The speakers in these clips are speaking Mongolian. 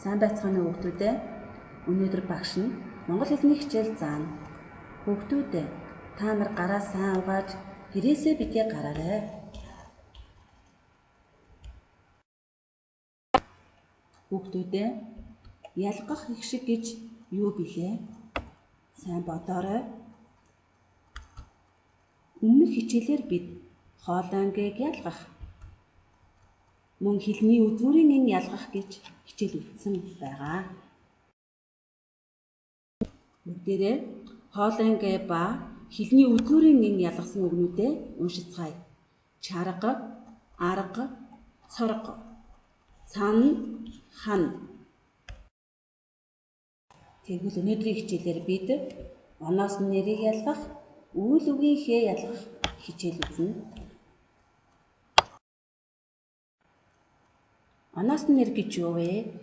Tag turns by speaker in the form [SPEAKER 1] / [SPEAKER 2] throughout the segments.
[SPEAKER 1] Сайн байцгаана уу хүүхдүүдээ? Өнөөдөр багш нь монгол хэлний хичээл заана. Хүүхдүүдээ, та нар гараа сайн угааж гэрээсээ битгий гараарай. Хүүхдүүдээ, ялгах их шиг гэж юу билээ? Сайн бодоорой. Өмнөх хичээлээр бид хоолойнгийг ялгах, мөн хэлний үзүүрийн эн ялгах гэж хичээл үзсэн байгаа. Бүгдээрээ хоолойнгээ ба хэлний үзүүрийн эн ялгасан үгнүүдээ уншицгаая. Чарга, арга, цорго, цан, хан. Тэгвэл өнөөдрийн хичээлээр бид оноос нэрийг ялгах, үйл үгийн хээ ялгах хичээл үзнэ. Оноос нэр гэж юу вэ?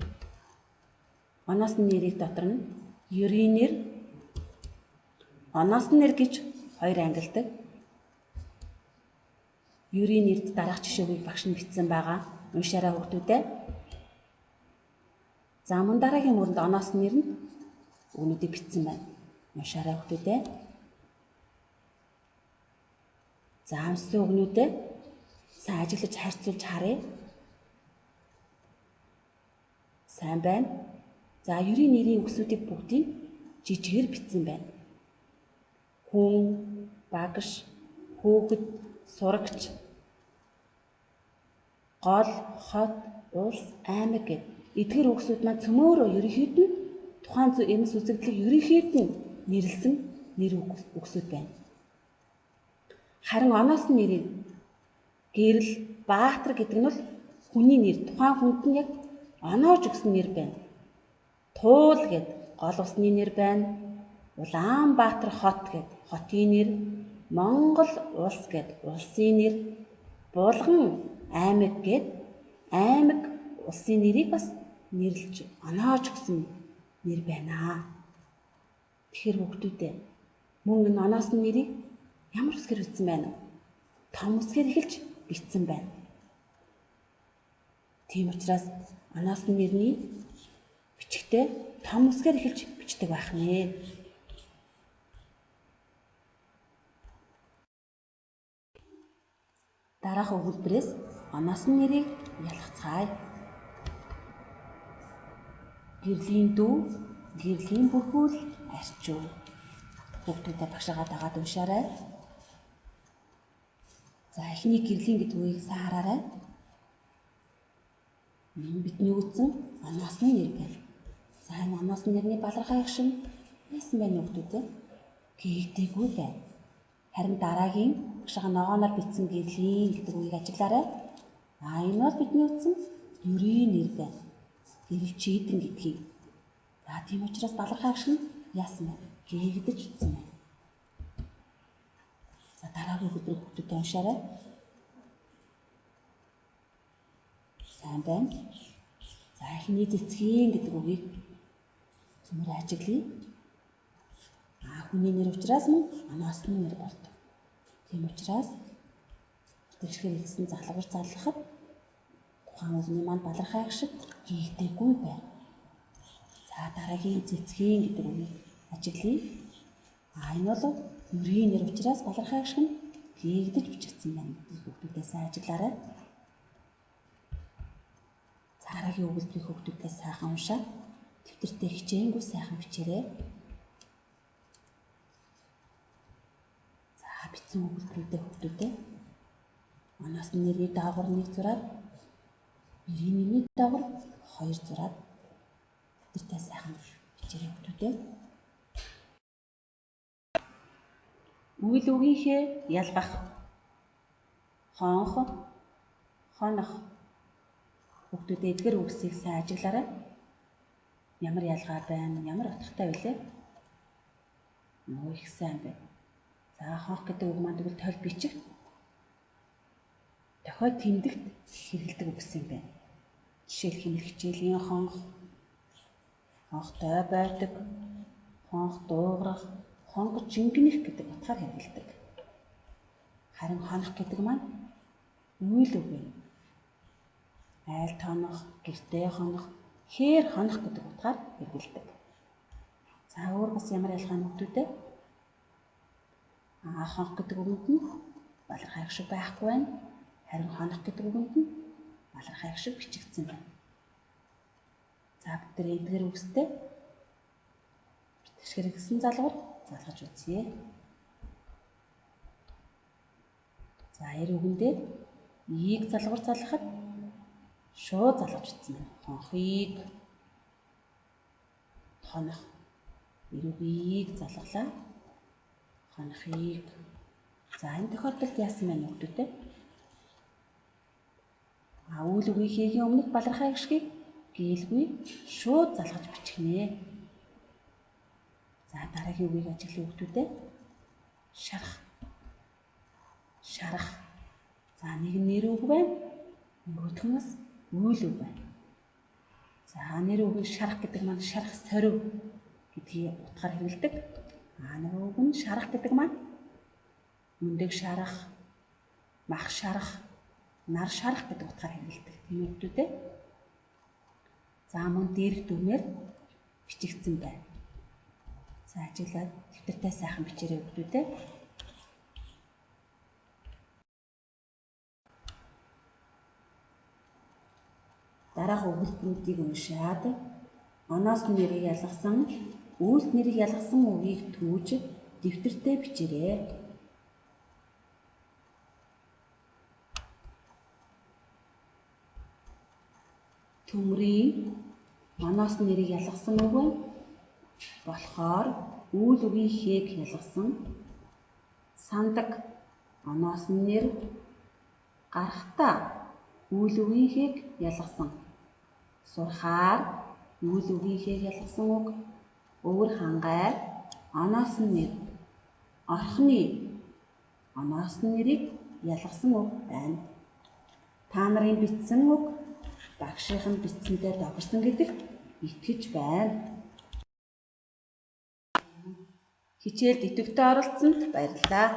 [SPEAKER 1] Оноос нэрийг дотор нь ерийн нэр, оноос нэр гэж хоёр ангилдаг. Ерийн нэрд дараах жишээг багш нь бичсэн байгаа. Уншаарай хүүхдүүдээ. За мөн дараагийн мөрөнд оноос нэрэнд үгнүүдийг бичсэн байна. Уншаарай хүүхдүүдээ. За амссан үгнүүдээ сайн ажиглаж харьцуулж харъя. Сайн байна. За ерийн нэрийн үгсүүдийг бүгдийг жижигээр бичсэн байна. Хүн, багш, хүүхэд, сурагч, гол, хот, улс, аймаг гэд эдгээр үгсүүд маань цөмөөрөө ерөнхийд нь тухайн эмс үзэгдлийг ерөнхийд нь нэрлсэн нэр үгсүүд байна. Харин оноос нь нэрийг гэрэл, баатар гэдэг нь бол хүний нэр. Тухайн хүнд нь яг оноож өгсөн нэр байна. Туул гэд гол усны нэр байна. Улаанбаатар хот гэд хотын нэр, Монгол улс гэд улсын нэр, Булган аймаг гэд аймаг улсын нэрийг бас нэрлэж оноож өгсөн нэр байна. Тэгэхээр хүүхдүүдээ, мөн энэ оноос нь нэрийг ямар үсгээр бичсэн байна вэ? Том үсгээр эхэлж бичсэн байна. Тийм учраас оноос нь нэрний бичгтээ том үсгээр эхэлж бичдэг байх нэ. Дараах өгүүлбэрээс оноос нь нэрийг ялгацгаая. Гэрлийн дүү, гэрлийн бүрхүүл арчив. Хүүхдүүдээ багшаагаа дагаад уншаарай. За эхний гэрлийн гэдэг үгийг сайн хараарай. Энэ бидний үзсэн оноос нь нэр байна. За энэ оноос нь нэрний балархай агшин яасан байна хүүхдүүдээ? Гэгдээгүй байна. Харин дараагийн багшаагаа ногооноор бичсэн гэрлийн гэдэг үгийг ажиглаарай. А энэ бол бидний үзсэн ерийн нэр байна. Гэрэл чийдэн гэдгийг. За тийм учраас балархай агшин яасан бэ? Гэгдэж утсан байна. За дараагийн өгүүлбэрийг хүүхдүүдээ уншаарай. Сайн байна. За эхний цэцгийн гэдэг үгийг цөмөр ажиглая. А хүний нэр учраас мөн оноос нь нэр болдог. Тийм учраас тэгшгээр хэлсэн залгуур заллахад тухайн үгний маань балархай агшиг гэгдээгүй байна. За дараагийн цэцгийн гэдэг үгийг ажиглая. А энэ бол ерийн нэр учраас балархай агшиг нь гэгдэж бичигдсэн байна гэдгийг хүүхдүүдээ сайн ажиглаарай. Дараагийн өгүүлбэрийг хүүхдүүдээ сайхан уншаад дэвтэртээ хичээнгүй сайхан бичээрэй. За бичсэн өгүүлбэрүүдээ хүүхдүүдээ оноос нь нэрний доогуур 1 зураад, нэрийн нэрний доогуур 2 зураад дэвтэртээ сайхан бичээрэй хүүхдүүдээ. Үйл үгийнхээ ялгах. Хонх, хонох. Хүүхдүүдээ эдгээр үгсийг сайн ажиглаарай. Ямар ялгаа байна? Ямар утгатай билээ? Нөө их сайн байна. За хонх гэдэг үг маань тэгвэл толь бичих дохио тэмдэгт хэрэглэдэг үгс юм байна. Жишээлх хэмнэл хичээлийн хонх, хонхтой байдаг, хонх дуугарах, хонх жингэнэх гэдэг утгаар хэрэглэдэг. Харин хонох гэдэг маань үйл үг юм. Айл тонох, гэртээ хонох, Хээр хонох гэдэг утгаар хэрэглэдэг. За өөр бас ямар ялгаа нүүдүүд вэ? Хонх гэдэг үгэнд нь балархай шиг байхгүй байна. Харин хонох гэдэг үгэнд нь балархай шиг бичигдсэн байна. За бид нар эдгээр үгстэй хэрэгсэн залгуур залгаж үзье. За эр үгэндээ ийг залгуур залгахад шууд залгаж үзсэн байна. Хонхыг хонох. Эр үгийг залгалаа. Хонохыг. За энэ тохиолдолд яасан байна хүмүүс үү? Үйл үгийн хийгийн өмнөх балархай гишгийг гэлгүй шууд залгаж бичих нэ. За дараагийн үгийг ажиглая хүмүүстээ. Шарах. Шарах. За нэг нь нэр үг байна. Нөгөөх нь бас үйл үг байна. За нэр үгийг шарах гэдэг маань шарах сорив гэдгийг утгаар хэрэглэдэг. Нөгөө үг нь шарах гэдэг маань өндөг шарах, мах шарах, нар шарах гэдэг утгаар хэрэглэдэг. Тийм үү дээ. За мөн дээрх дүрмээр бичигдсэн байна. За ажиглаад дэвтэртэй сайхан бичээрэй хүмүүстээ. Дараах өгүүлбэрүүдийг уншаад оноос нэрийг ялгасан, үйлд нэрийг ялгасан үгийг түүж дэвтэртээ бичээрэй. Төмрийн оноос нэрийг ялгасан үг байна. Болохоор үйл үгийн хээг ялгасан. Сандаг оноос нэр гарахтаа үйл үгийн хээг ялгасан. Сурхаар үйл үгийн хээг ялгасан үг. Өвөр хангай оноос нэр орхны оноос нэрийг ялгасан үг байна. Та нарын бичсэн үг багшийнх нь бичсэнтэй догорсон гэдэгт итгэж байна. Хичээлд идэвхтэй оролцсонд баярлалаа.